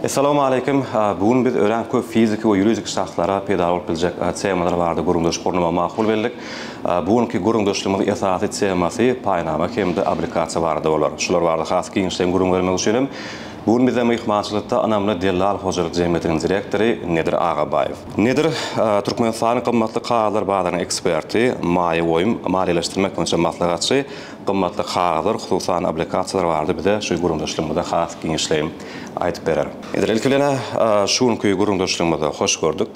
Essalawmaleýkim. Bu gün biz örän köp fiziki we ýuridik şahslara peýdaly bolup biljek temalar barada gürrüňdeşlik gurnamagy makul bildik. Bu günki gürrüňdeşligimiziň esasy temasy paýnama hem-de obligasiýa barada bolar. Şular barada has giňişleýin gürrüň bermek üçin hem bu gün bizde myhmançylykda Ynamly dellal hojalyk jemgyýetiniň direktory Nedir Agabaýew. Nedir, Türkmenistanyň gymmatly kagyzlar bazarynyň eksperti, maýa goýum, maliýeleşdirmek boýunça maslahatçy, gymmatly kagyzlar, hususan obligasiýalar barada bize şu gürrüňdeşligimizde has giňişleýin aýdyp berer. Nedir, ilki bilen-ä şu günki gürrüňdeşligimize hoş gördük.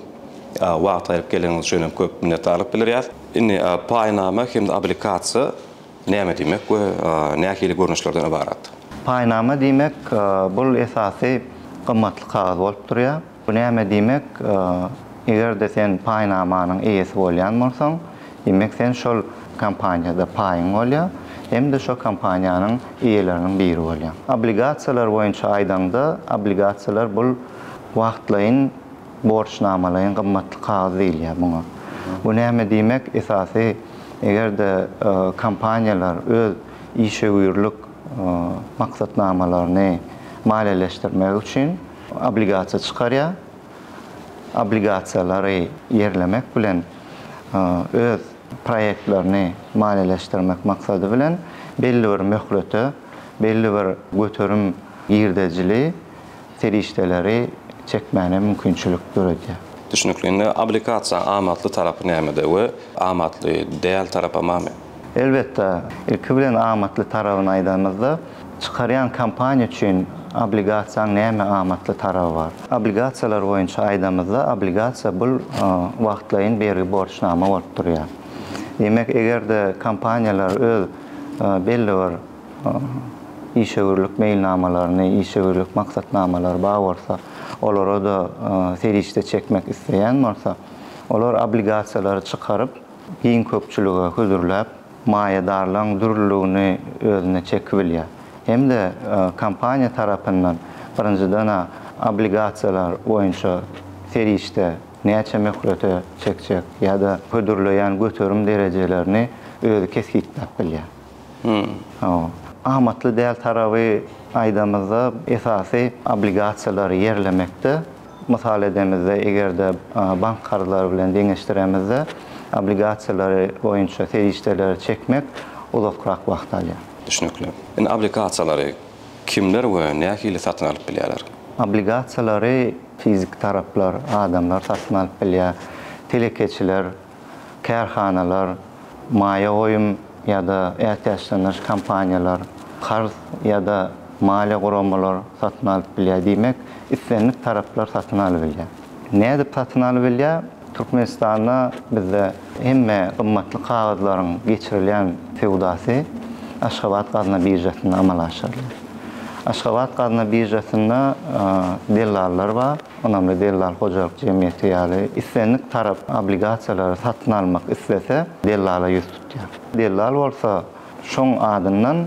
Wagt aýryp geleniňiz üçin hem köp minnetdarlyk bildirýäs. Indi paýnama hem-de obligasiýa näme diýmek we nähili görnüşlerden ybarat? Paýnama diýmek, bul esasy gymmatly kagyz bolup durýar. Bu näme diýmek, eger-de sen paýnamanyň eýesi bolýan bolsaň, diýmek sen şol kompaniýada paýyň bolýar hem-de şo kompaniýanyň eýeleriniň biri bolýaň. Obligasiýalar boýunça aýdaňda, obligasiýalar bul wagtlaýyn borçnamalaýyn gymmatly kagyz diýilýär muňa. Bu näme diýmek, esasy eger-de kompaniýalar öz işewürlik maksatnamalaryny maliýeleşdirmek üçin obligasiýa çykarýar. Obligasiýalary ýerlemek bilen öz proýektlerini maliýeleşdirmek maksady bilen belli bir möhlete, belli bir göterim girdejili serişdeleri çekmäne mümkinçilik döredýär. Düşnükli. Indi obligasiýanyň amatly tarapy nämede we amatly däl tarapam barmy? Elbetde, ilki bilen amatly tarabyny aýdanymyzda, çykarýan kompaniýa üçin obligasiýaň näme amatly taraby bar? Obligasiýalar boýunça aýdamyzda, obligasiýa bul wagtlaýyn bergi borçnama bolup durýar. Diýmek, eger-de kompaniýalar öz belli bir işewürlik meýilnamalaryny, işewürlik maksatnamalary bar bolsa, olara-da serişde çekmek isleýän bolsa, olar obligasiýalary çykaryp, giň köpçülige hödürläp, maýadarlaryň dürlüligini özüne çekibilýär. Hem-de kompaniýa tarapyndan birinjiden-ä obligasiýalar boýunça serişde näçe möhlete çekjek ýa-da hödürleýän göterim derejelerini özi kesgitläp bilýär. Hawa. Amatly däl taraby aýdamyzda, esasy obligasiýalary ýerlemekde, mysal edemizde, eger-de bank karzlary bilen deňeşdiremizde, obligasiýalary boýunça serişdeleri çekmek uzakrak wagt alýar. Düşnükli. Indi obligasiýalary kimler we nähili satyn alyp bilýärler? Obligasiýalary fiziki taraplar, adamlar satyn alyp bilýär, telekeçiler, kärhanalar, maýa goýum ýa-da ätiýaçlandyryş kompaniýalar, karz ýa-da maliýe guramalar satyn alyp bilýär. Diýmek, islendik taraplar satyn alybilýär. Nädip satyn alybilýär? Türkmenistanda bizde hemme gymmatly kagyzlaryň geçirilýän söwdasy Aşgabat gazna biržasynda amala aşyrylýar. Aşgabat gazna biržasynda dellallar bar. Ynamly dellal hojalyk jemgyýeti ýaly islendik tarap obligasiýalary satyn almak islese, dellala ýüz tutýar. Dellal bolsa şoň adyndan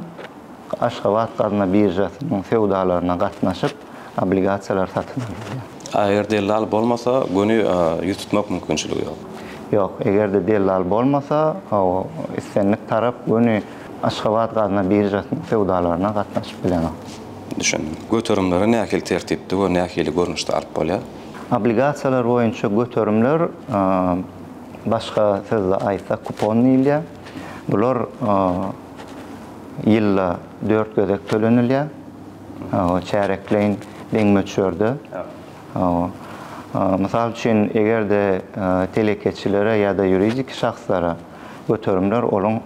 Aşgabat gazna biržasynyň söwdalaryna gatnaşyp, obligasiýalary satyn alýar. A eger dellal bolmasa, göni ýüz tutmak mümkinçiligi ýok? Ýok, eger-de dellal bolmasa, hawa, islendik tarap göni Aşgabat gazna biržasynyň söwdalaryna gatnaşyp bilenok. Düşündim. Göterimleri nähili tertipde we nähili görnüşde alyp bolýar? Obligasiýalar boýunça göterimler, başga sözde aýtsak, kupon diýilýär. Bular ýylda dört gezek tölenilýär. Çärekleýin deň möçberde. Mysal üçin, eger-de telekeçilere ýa-da ýuridik şahslara göterimler olaň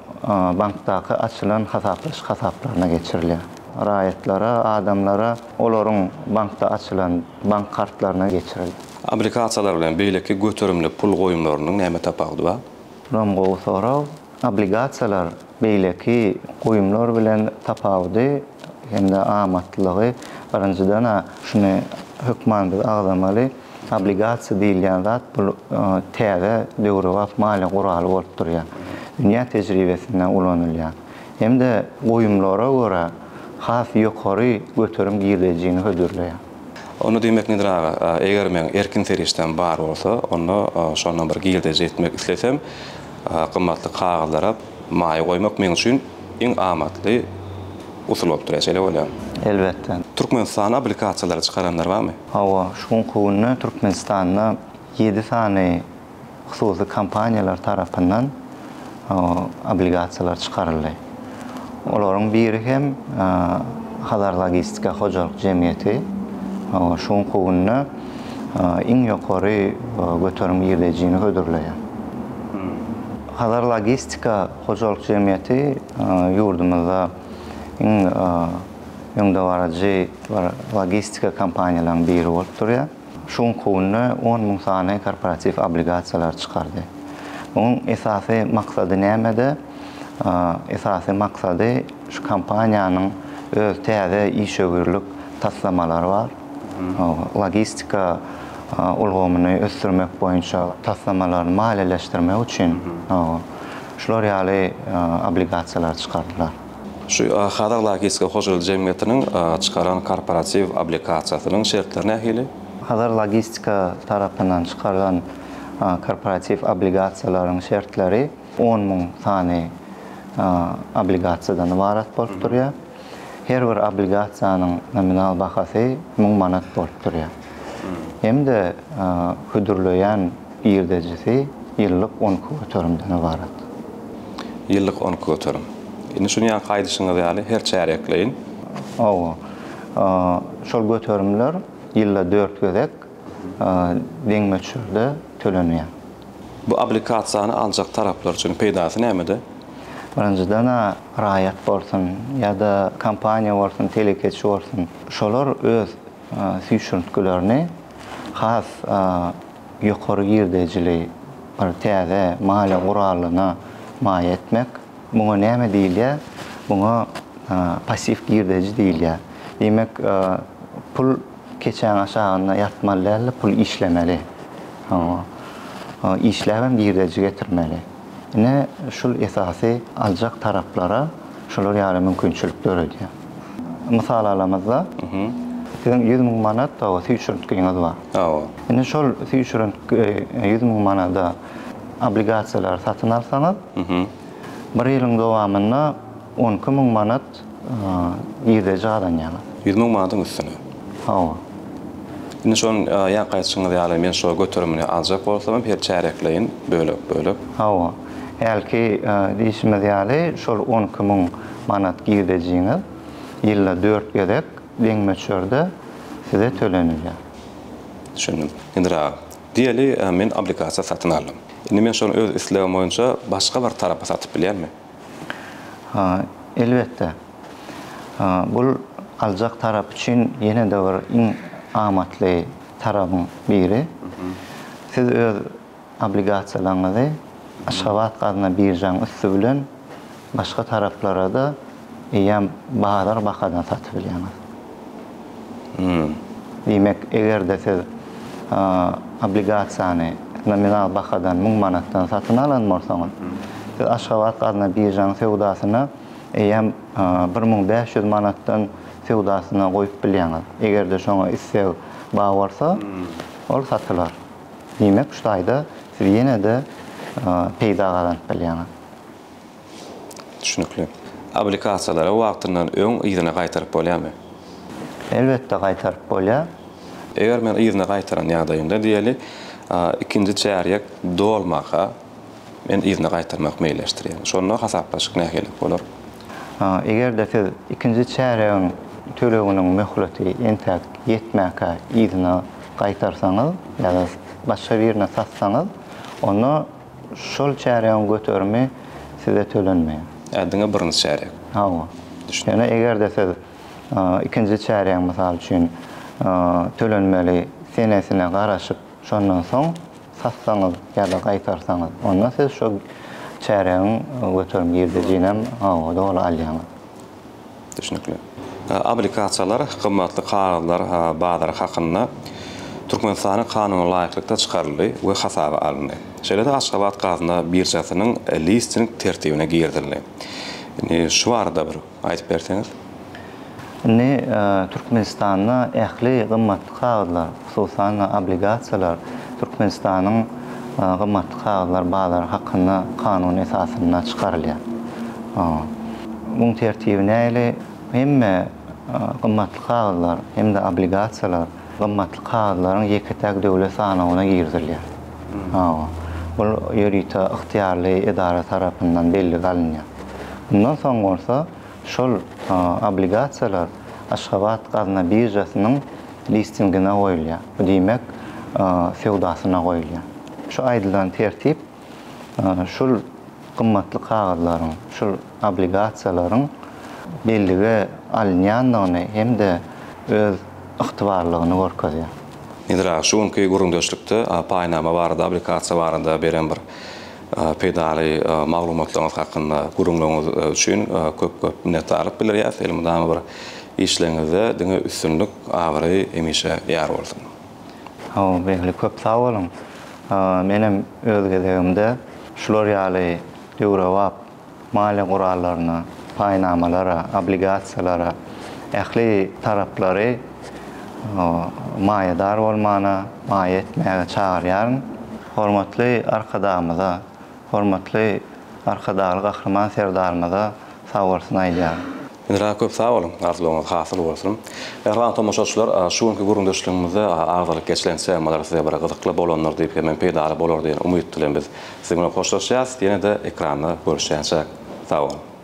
bankdaky açylan hasaplaşyk hasaplaryna geçirilýär. Raýatlara, adamlara olaryň bankda açylan bank kartlaryna geçirilýär. Obligasiýalar bilen beýleki göterimli pul goýumlarynyň näme tapawudy bar? Bulam gowy sorag. Obligasiýalar beýleki goýumlar bilen tapawudy hem-de amatlylygy, birinjiden-ä, şuny hökman biz agzamaly, obligasiýa diýilýän zat bu täze döwrebap maliýe guraly bolup durýar. Dünýä tejribesinde ulanylýar. Hem-de goýumlara görä has ýokary göterim girdejini hödürleýär. Onda diýmek Nedir aga, eger meň erkin serişdäm bar bolsa, onda şondan bir girdeji etmek islesem, gymmatly kagyzlara maýa goýmak meň üçin iň amatly usul bolup durýar, şeýle bolýarmy? Elbetde. Türkmenistanda obligasiýalary çykaranlar barmy? Hawa, şu günki günde Türkmenistanda ýedi sany hususy kompaniýalar tarapyndan obligasiýalar çykaryldy. Olaryň biri hem Hazar Logistika hojalyk jemgyýeti şu günki günde iň ýokary göterim girdejini hödürleýär. Hazar Logistika hojalyk jemgyýeti ýurdumyzda iň öňdebaryjy bir logistika kompaniýalaryň biri bolup durýar. Şu günki günde on müň sany korporatiw obligasiýalary çykardy. Munuň esasy maksady nämede? Esasy maksady şu kompaniýanyň öz täze işewürlik taslamalary bar. Logistika ulgamyny ösdürmek boýunça taslamalaryny maliýeleşdirmek üçin şular ýaly obligasiýalary çykardylar. Şu Hazar Logistika hojalyk jemgyýetiniň çykaran korporatiw obligasiýasynyň şertleri nähili? Hazar Logistika tarapyndan çykarylan korporatiw obligasiýalaryň şertleri 10 müň sany obligasiýadan ybarat bolup durýar. Her bir obligasiýanyň nominal bahasy müň manat bolup durýar. Hem-de hödürleýän girdejisi ýyllyk 12 göterimden ybarat. Ýyllyk 12 göterim. Indi şuny ýaňky aýdyşyňyz ýaly her çärýekleýin. Hawa. Şol göterimler ýylda dört gezek deň möçberde tölenýär. Bu obligasiýany aljak taraplar üçin peýdasy nämede? Birinjiden-ä raýat bolsun ýa-da kompaniýa bolsun, telekeçi bolsun, şolar öz süýşürintgilerini has ýokary girdejili bir täze maliýe guralyna maýa etmek. Muňa näme diýilýär? Muňa passiw girdeji diýilýär. Diýmek, pul keçäň aşagynda ýatmaly däl-de, pul işlemeli. Hawa. Işläbem girdeji getirmeli. Ine, şul esasy aljak taraplara şular ýaly mümkinçilik döredýär. Mysal alamyzda, siziň 100 müň manat hawa süýşürintgiňiz bar. Hawa. Indi şol süýşürintgi 100 müň manada obligasiýalary satyn alsaňyz, bir ýylyň dowamynda 12 müň manat girdeji gazanýaňyz. 100 müň manadyň üstüne. Hawa. Indi şony ýaňky aýdyşyňyz ýaly men şo göterimini aljak bolsam hem her çärýekleýin bölek-bölek. Hawa. Hälki diýşimiz ýaly şol 12 müň manat girdejiňiz ýylda dört gezek deň möçberde size tölenilýär. Düşündim. Indira aga, diýeli men obligasiýa satyn aldym. Indi men şony öz islegim boýunça başga bir tarapa satyp bilýänmi? Elbetde. Bul aljak tarap üçin ýene-de bir iň amatly tarabyň biri. Siz öz obligasiýalaryňyzy Aşgabat gazna biržaň üsti bilen başga taraplara-da eýýäm bazar bahadan satyp bilýäňiz. Diýmek, eger-de siz obligasiýany nominal bahadan müň manatdan satyn alan bolsaňyz, siz Aşgabat gazna biržaň söwdasyna eýýäm 1500 manatdan söwdasyna goýup bilýäňiz. Eger-de şoňa isleg bar bolsa, ol satylar. Diýmek, şu taýda siz ýene-de peýda gazanyp bilýäňiz. Düşnükli. Obligasiýalary wagtyndan öň yzyna gaýtaryp bolýarmy? Elbetde gaýtaryp bolýar. Eger men yzyna gaýtaran ýagdaýymda diýeli, ikinji çärýek dolmaka men yzyna gaýtarmak meýilleşdirýän. Şonda hasaplaşyk nähili bolar? Eger-de siz ikinji çärýegiň töleginiň möhleti entäk ýetmäkä yzyna gaýtarsaňyz ýa-da başga birine satsaňyz, onda şol çärýegiň göterimi size tölenmeýär. Hä, diňe birinji çärýek. Hawa. Ýöne eger-de siz ikinji çärýegiň, mysal üçin, tölenmeli senesine garaşyp, şondan soň satsaňyz ýa-da gaýtarsaňyz, onda siz şo çärýegiň göterim girdejinem, hawa, doly alýaňyz. Düşnükli. Obligasiýalar gymmatly kagyzlar bazary hakynda Türkmenistanyň Kanunyna laýyklykda çykaryldy we hasaba alyndy. Şeýle-de Aşgabat gazna biržasynyň listing tertibine girizildi. Indi şu barada bir aýdyp berseňiz. Indi Türkmenistanda ähli gymmatly kagyzlar, hususan-da, obligasiýalar Türkmenistanyň Gymmatly kagyzlar bazary hakynda kanun esasynda çykarylýar. Muň tertibi nähili? Hemme. Gymmatly kagyzlar hem-de obligasiýalar gymmatly kagyzlaryň ýeke-täk döwlet sanawyna girizilýär. Hawa. Bul ýörite ygtyýarly edara tarapyndan bellige alynýar. Mundan soň bolsa şol obligasiýalar Aşgabat gazna biržasynyň listingine goýulýar. Bu diýmek, söwdasyna goýulýar. Şu aýdylan tertip şul gymmatly kagyzlaryň, şul obligasiýalaryň bellige alynýandygyny hem-de öz ygtybarlygyny görkezýär. Nedir aga, şu günki gürrüňdeşlikde paýnama barada, obligasiýa barada beren bir peýdaly maglumatlaryňyz hakynda gürrüňleriňiz üçin köp-köp minnetdarlyk bildirýäs. Elmydama bir işleriňizde diňe üstünlik, abraý hemişe ýar bolsun! Hawa, Begli, köp sag boluň! Menem öz gezegimde şular ýaly döwrebap maliýe gurallaryna, paýnamalara, obligasiýalara ähli taraplary maýadar bolmana, maýa etmäge çagyrýaryn. Hormatly Arkadagymyza, hormatly Arkadagly Gahryman Serdarymyza sagbolsun aýdýaryn. Indira köp sag boluň, arzuwlaryňyz hasyl bolsun. Mähriban tomaşaçylar, şu günki gürrüňdeşligimizde agzalyp geçilen temalar size bir gyzykly bolandyr diýip hemem peýdaly bolar diýen umyt bilen biz siziň bilen hoşlaşýarys. Ýene-de ekranda görüşýänçäk sag boluň.